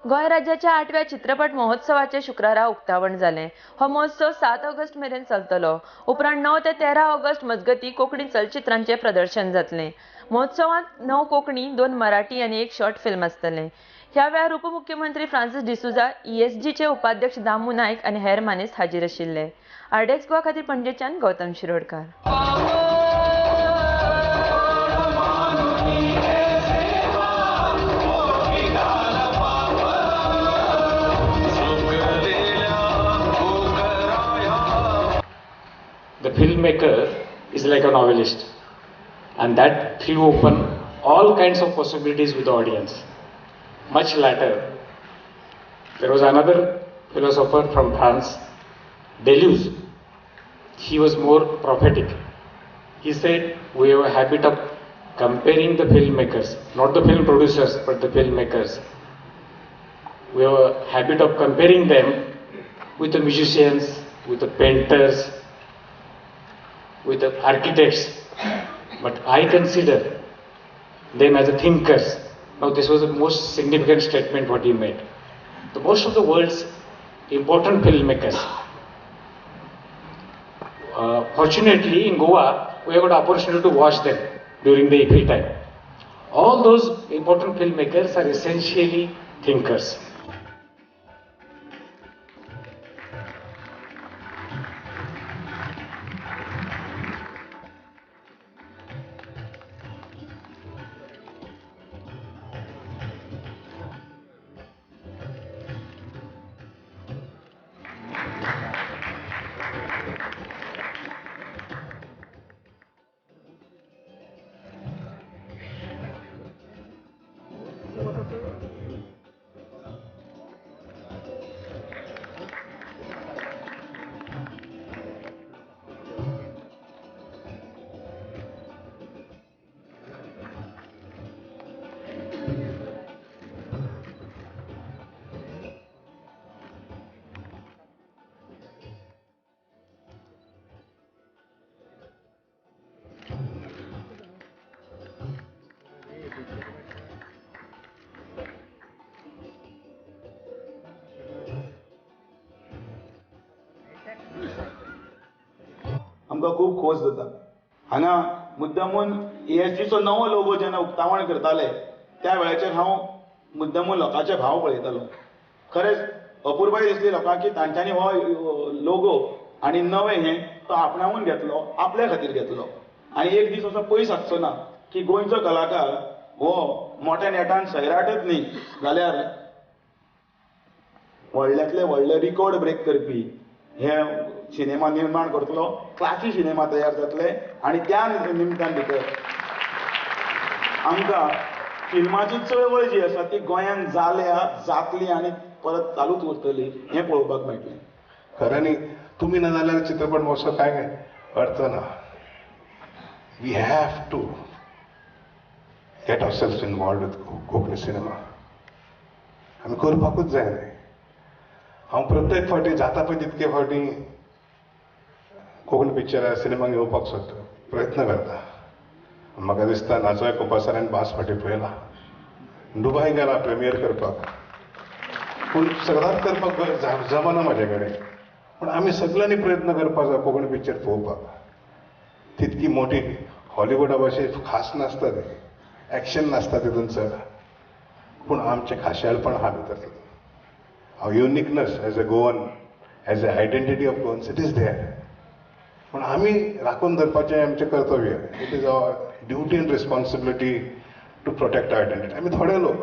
गोंय राज्याच्या 8व्या चित्रपट महोत्सवाचे शुक्रारा उक्तावण जालें. हो महोत्सव 7 ऑगस्ट मेरेन चलतलो. उपरांत 9 ते 13 ऑगस्ट मजगतीं कोंकणी चलचित्रांचें प्रदर्शन जातलें. महोत्सवांत 9 कोंकणी, 2 मराठी आनी 1 शॉर्ट फिल्म आसतलें. ह्या वेळार उपमुख्यमंत्री फ्रांसीस डिसोझा, ESGचे उपाध्यक्ष दामू नायक आनी हेर मानेस्त हाजीर आशिल्ले. आरडीएक्स गोवा खातीर पणजेच्यान Gautam Shirodkar. The filmmaker is like a novelist, and that threw open all kinds of possibilities with the audience. Much later, there was another philosopher from France, Deleuze. He was more prophetic. He said, we have a habit of comparing the filmmakers, not the film producers, but the filmmakers. We have a habit of comparing them with the musicians, with the painters, with the architects, but I consider them as a thinkers. Now this was the most significant statement what he made. The most of the world's important filmmakers. Fortunately in Goa, we have got opportunity to watch them during the free time. All those important filmmakers are essentially thinkers. आमकां खूब खोस जाता. हांगा मुद्दामून ESGचो नवो logo जेन्ना उक्तावण करताले त्या वेळाचेर हांव मुद्दामून लोकांचे भाव पळयतालो. खरेंच अपुरबाय दिसली लोकांक की तांच्यांनी हो लोगो आनी नवें हें तो आपणावून घेतलो, आपल्या खातीर घेतलो. आनी एक दीस असो पयस आसचो ना की गोंयचो कलाकार हो मोठ्या नेटान सैराटच न्ही जाल्यार व्हडल्यांतले व्हडले रिकॉर्ड ब्रेक करपी हे सिनेमा निर्माण करतलो, क्लासी सिनेमा तयार जातले. आनी त्या निमतान भितर आमकां फिल्माची चळवळ जी आसा ती गोंयांत जाल्या, जातली आनी परत चालूच उरतली हें पळोवपाक मेळटलें. खऱ्यांनी तुमी ना जाल्यार चित्रपट महोत्सव कांय अर्थ ना. We have to get ourselves involved with Konkani cinema. आमी करपाकूच जाय न्ही. हांव प्रत्येक फावटी जाता पळय तितके फावटी कोंकणी पिक्चरां सिनेमाक येवपाक सोदता, प्रयत्न करता. म्हाका दिसता नाचोय कोपासरान बास फाटी पळयला, दुबाय गेला प्रिमियर करपाक, पूण सगळ्यांत करपाक जमना म्हाजे कडेन. पूण आमी सगळ्यांनी प्रयत्न करपाक जाय कोंकणी पिक्चर पळोवपाक. तितकी मोठी हॉलिवूडा भाशेन खास नासता ती, एक्शन नासता तितून चड, पूण आमचें खाशेलपण आहा भितर तितून. Our uniqueness as a Goan, as a identity of Goans, it is there. पूण आमी राखून धरपाचें आमचें कर्तव्य. It is our duty and responsibility to protect our identity. आमी थोडे लोक.